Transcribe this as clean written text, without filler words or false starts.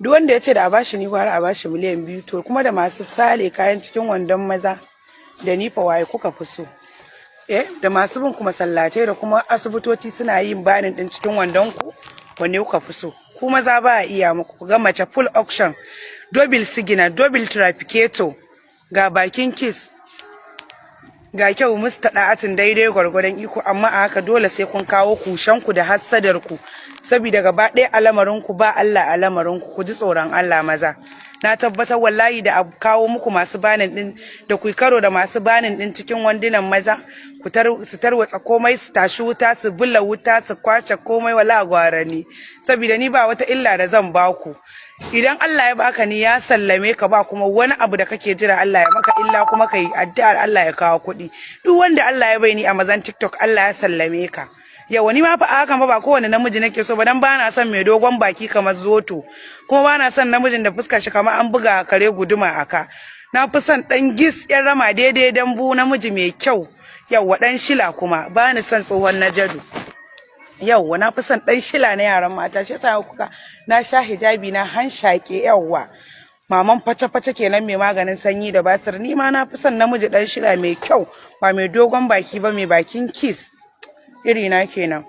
Duk wanda ya ce da a bashi ni, gwara a bashi miliyan 2. To kuma da masu sale kayan cikin wandon maza da ni fa, waye kuka fi so? Eh, da masu bin ku masallatai da kuma asibitoci suna yin burning din cikin wandon ku, wanne kuka fi so? Ku maza ba a iya muku. Ku ga mace full auction, double signal, double trafficator, ga bakin kiss, ga kyau, musta da'atin daidai gwargwadon iko, amma a haka dole sai kun kawo kushen ku da hassadar ku, saboda gaba ɗaya al'amarin ku ba Allah a lamarin ku. Ku ji tsoron Allah, maza. Na tabbatar wallahi da a kawo muku masu burning din, da ku karo da masu burning din cikin wandunan maza, ku tar su tarwatsa komai, su tashi wuta, su bulla wuta, su kwace komai, wala gwara ni, saboda ni ba wata illa da zan baku. Idan Allah ya baka ni, ya sallame ka, ba kuma wani abu da kake jira Allah ya maka illa kuma kai addu'ar Allah ya kawo kuɗi. Duk wanda Allah ya bai ni a mazan TikTok, Allah ya sallame ka. Yawa, ni ma fa a hakan fa ba kowane namiji nake so ba, dan bana son mai dogon baki kamar zoto, kuma bana son namijin da fuskar shi kamar an buga kare guduma aka. Na fi son dan gis yan rama daidai dambu, namiji mai kyau. Yawa, dan shila, kuma bani son tsohon najadu. Yawwa, na fi son dan shila na yaran mata, shi yasa kuka na sha hijabi na hanshake. Yawwa, maman face-face kenan, mai maganin sanyi da basir. Ni ma na fi son namiji dan shila mai kyau, ba mai dogon baki ba, mai bakin kiss iri na kenan.